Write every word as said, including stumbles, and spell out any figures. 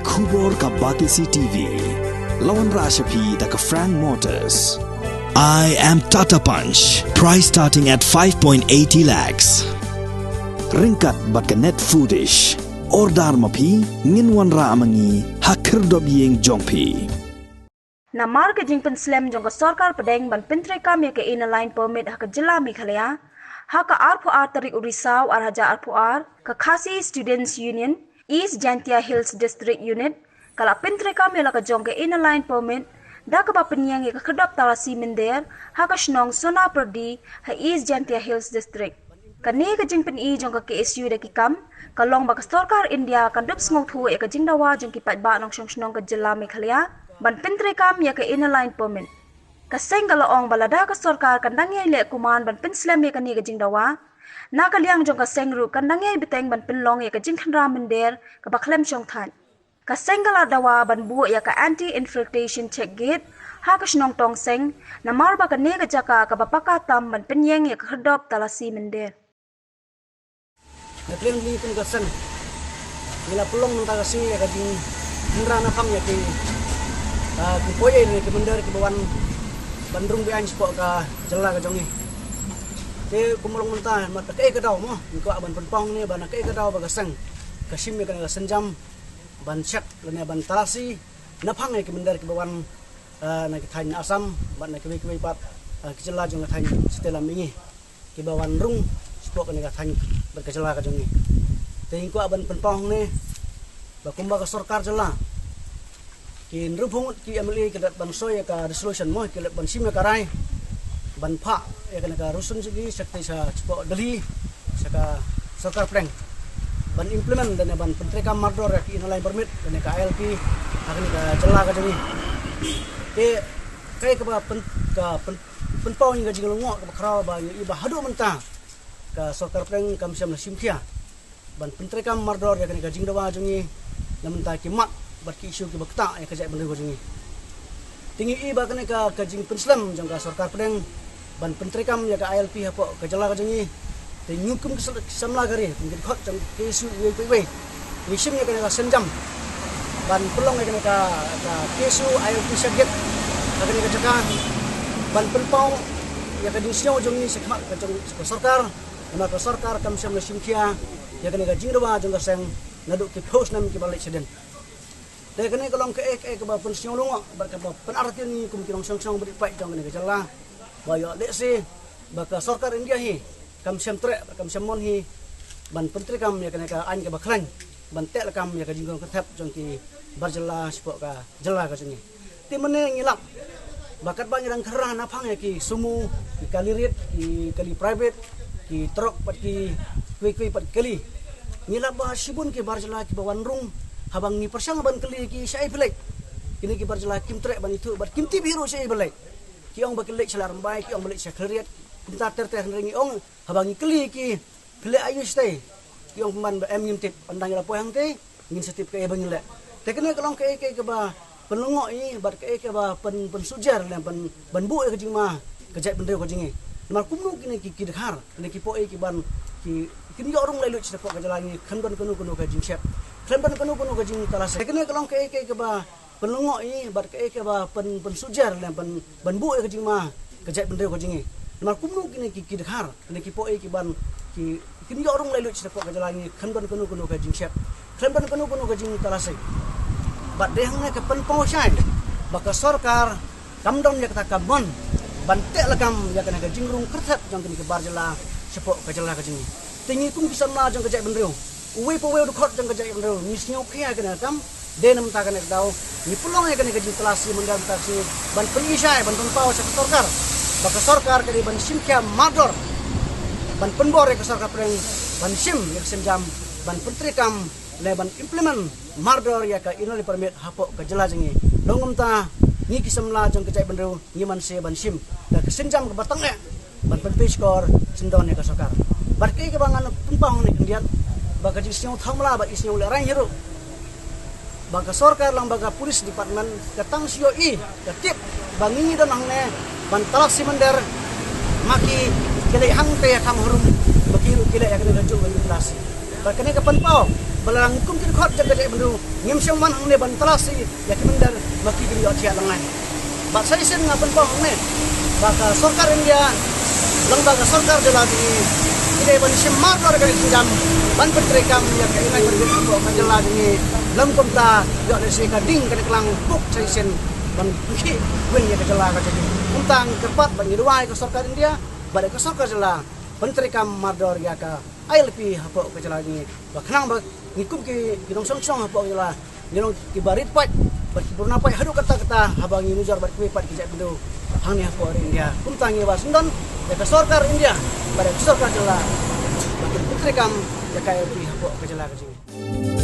Khubor ka Batesi T V. La wanrah sha phi da ka Frank Motors. I am Tata Punch. Price starting at five point eighty lakhs. Ryngkat bad ka Net Foodish. Order ma phi, ngin wanrah ma ngi ha khyrdop ïing jong phi. Namar ka jingpynslem jong ka sorkar pdeng ban pyntreikam ïa ka Inner Line Permit ha ka jylla Meghalaya, ha ka arphew ar tarik u Risaw ar hajar arphew ar, ka Khasi Students Union, East Jaintia Hills District Unit, ka la pyntreikam ïa la ka jong ka Inner Line Permit da kaba pynïeng ïa ka khyrdop talasi mynder ha ka shnong Sonapyrdi ha East Jaintia Hills District. Kane ka jingpyni jong ka K S U da ki kam ka long ba ka sorkar India kan dup sngewthuh ïa ka jingdawa jong ki paidbah nongshong shnong ka jylla Meghalaya ban pyntreikam ïa ka Inner Line Permit. Ka seng ka la ong ba lada ka sorkar kan dang ïai leh kuman ban pynslem ïa kane ka jingdawa, na ka liang jong ka seng ruh kan dang ïai bteng ban pynlong ïa ka jingkhynra mynder kaba khlem shongthait. Ka seng ka la dawa ban buh ïa ka Anti Infiltration Check Gate ha ka shnong Tongseng, namar ba kane ka jaka kaba paka tam ban pynïeng ïa ka khyrdop talasi mynder. Na ka liang jong ngi kum ka seng, ngi la pynlong mynta ka sngi ïa ka jingkhynra naphang ïa ki, ah, ki poi ei ne ki mynder kiba wan ban rung beaiñ shapoh ka jylla ka jong ngi. Te kumba long mynta, mat na kaei ka daw mo, ngi kwah ban pynpaw hangne ba na kaei ka daw ba ka seng ka shim ïa kane ka sienjam ban check lane ban talasi naphang ïa ki mynder kiba wan, ah, na ki thaiñ Assam bad na kiwei kiwei pat, ah, ki jylla jong ka thaiñ State Lam Mihngi, kiba wan rung shapoh kane ka thaiñ bad ka jylla ka jong ngi. Te ngi kwah ban pynpaw hangne ba kumba ka sorkar jylla, ki hynriewphew ngut ki M L A ki la dep ban soi ïa ka resolution mo, ki la dep ban shim ïa ka rai ban phah ïa kane ka resolution jong ki sha kti sha shapoh Delhi, sha ka sorkar pdeng, ban implement lane ban pyntreikam mardor ïa ka Inner Line Permit lane ka I L P ha kane ka jylla ka jong ngi. Te kaei kaba pyn, ka pyn, pynpaw ïa ka jinglyngngoh kaba khraw ba ngi i ba haduh mynta ka sorkar pdeng kam shym la shim khia ban pyntreikam mardor ïa kane ka jingdawa jong ngi na bynta ki mat bad ki issue kiba ktah ïa ka jaitbynriew ka jong ngi. Te ngi i ba kane ka, ka jingpynslem jong ka sorkar pdeng ban pyntreikam ïa ka I L P hapoh ka jylla ka jong ngi. Te ngi kum ki sam-, ki samla ka ri, kum ki dkhot jong K S U iwei pa iwei, ngi shim ïa kane ka sienjam ban pynlong ïa kane ka, ka K S U I L P check gate ha kane ka jaka ban pynpaw ïa ka jingsngew jong ngi shakhmat ka jong ka sorkar. Namar ka sorkar kam shym la shim khia ïa kane ka jingdawa jong ka seng naduh ki phew snem kiba la leit shadien. Te kane ka long kaei kaei kaba pynsngew lyngngoh bad kaba pynartatien ïa ngi kum ki nongshong shnong bad ki paid jong kane ka jylla, ba ïoh lehse ba ka sorkar India hi kam shym treh, kam shym mon hi ban pyntreikam ïa kane ka aiñ kaba khlaiñ ban teh lakam ïa ka jingkyrkhu kyrthep jong ki bar jylla shapoh ka jylla ka jong ngi. Te mynne ngi lap ba katba ngi dang khynra naphang ïa ki sumo, ki kali rit, ki kali private, ki trok bad ki kiwei kiwei pat ki kali, ngi lap ba shibun ki bar jylla kiba wan rung, haba ngi pyrshang ban kylli ïa ki shaei phi leit, kine ki bar jylla kim treh ban ithuh bad kim tip hi ruh shaei ba leit. Ki ong ba ki leit sha Lad Rymbai, ki ong ba leit sha Khliehriat. Kumta ter ter, hynrei ngi ong, haba ngi kylli ïa ki, phi leit aïu shatei, ki ong pynban ba em, ngim tip, ynda ngi la poi hangtei ngin sa tip kaei ba ngin leh. Te kane ka long kaei kaei kaba pynlyngngoh ïa ngi bad kaei kaba pyn, pynsujor lane ban, ban buh ïa ka jingma ka jaitbynriew ka jong ngi. Namar kumno kine ki, ki dkhar, kine ki poi kiban ki, kin ïoh rung laitluid shapoh ka jylla ngi, khlem don kano kano ka jingshep, khlem don kano kano ka jingtalasi. Te kane ka long kaei kaei kaba pynlyngngoh ïa ngi bad kaei kaba pyn, pynsujor lane ban, ban buh ïa ka jingma ka jaitbynriew ka jong ngi. Namar kumno kine ki, ki dkhar, kine ki poi kiban ki, kin ïoh rung laitluid shapoh ka jylla ngi, khlem don kano kano ka jingshep, khlem don kano kano ka jingtalasi. Bad dei hangne ka pynpaw shai ba ka sorkar kam don ïa kata ka mon ban teh lakam ïa kane ka jingrung kyrthep jong kine ki bar jylla shapoh ka jylla ka jong ngi. Te ngi kum ki samla jong ka jaitbynriew, uwei pa uwei u dkhot jong ka jaitbynriew, ngi sngew khia ïa kane ka kam. Dei na mynta kane ka daw ngi pynlong ïa kane ka jingtalasi mynta, mynta ka sngi, ban pyni shai, ban pynpaw sha ka sorkar ba ka sorkar ka dei ban shim khia mardor, ban pynbor ïa ka sorkar pdeng ban shim ïa ka sienjam ban pyntreikam lane ban implement mardor ïa ka Inner Line Permit hapoh ka jylla jong ngi. Long kumta, ngi ki samla jong ka jaitbynriew ngi man seh ban shim da ka sienjam kaba tang eh ban pynpei shkor syndon ïa ka sorkar. Bad kaei kaba ngan pynpaw hangne khyndiat, ba ka jingsngew thamla bad i sngew lehraiñ hi ruh ba ka sorkar lang ba ka police department ka tang shu ïohi, ka tip ba ngi don hangne ban talasi mynder, ma ki, ki leit hangtei ha kham harum, ba ki ruh ki leit ha kane ka juh ban talasi. Bad kane ka pynpaw Lada ngi kum ki dkhot jong ka jaitbynriew ngim shym wan hangne ban talasi ïa ki mynder ba ki briew ïoh thiah lyngngai. Bad sa shisien nga pynpaw hangne ba ka sorkar India lyngba ka sorkar jylla jong ngi ki dei ban shim mardor ïa kane ka jingjam ban pyntreikam ïa ka ïing bai pyrkhat hapoh ka jylla jong ngi. Lym kumta ïoh lehse ka ding kane ka lang puk sa shisien ban pynkhih win ïa ka jylla ka jong ngi. Kumta ngi kyrpad bad ngi duwai ïa ka sorkar India bad ïa ka sorkar jylla pyntreikam mardor ïa ka I L P hapoh ka jylla jong ngi. Ba khnang ba ngi kum ki, ki nongshong shnong hapoh ka jylla ngi long kiba rit paid bad kiba runa paid haduh katta katta haba ngi nujor bad kiwei pat ki jaitbynriew hangne hapoh ri India. Kumta ngi ba sngewdon ïa ka sorkar India bad ïa ka sorkar jylla ba kin pyntreikam ïa ka I L P hapoh ka jylla ka jong ngi.